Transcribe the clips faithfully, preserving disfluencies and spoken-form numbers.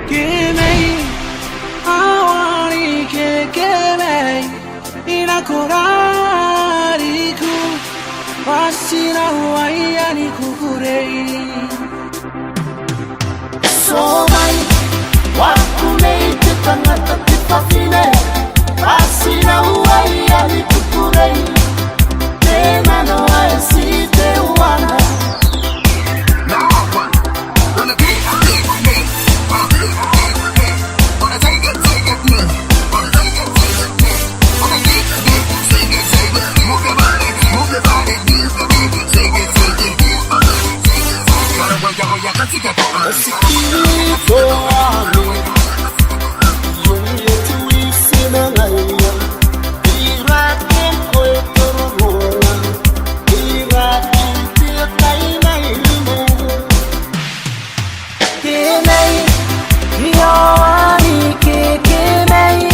Kemai, ao ni kekemai, I nako rariku, bwa ti na uaia ni kukurei. Somai, waku nei te tangata te fafine, bwa ti na uaia ni kukurei. Te nano ae ti teuana. Kemai, I aua ni kekemai,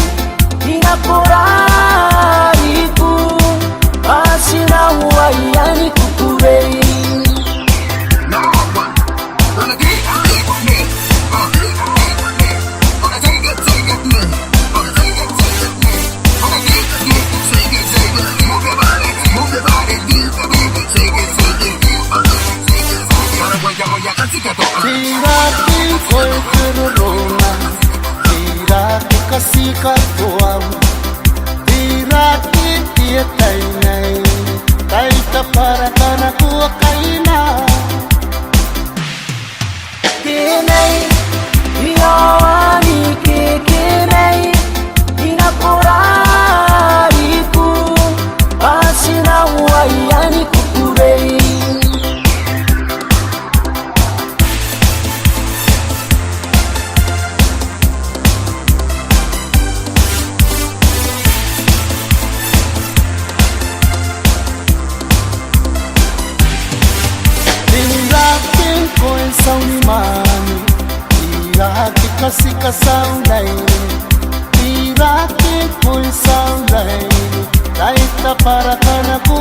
I nako rariku, bwa ti na uaia ni kukurei. Tera te koekerorona, tera te katikatoam, tera te tietai nei, tai tabaraka nako kaina. Kemai, I aua ni kekemai, I nako rariku, bwa ti na uaia ni kukurei. Tera te koe n taunimwaane, tera te katikatoam nei, tera te koe n taunimwaane, tai tabaraka nako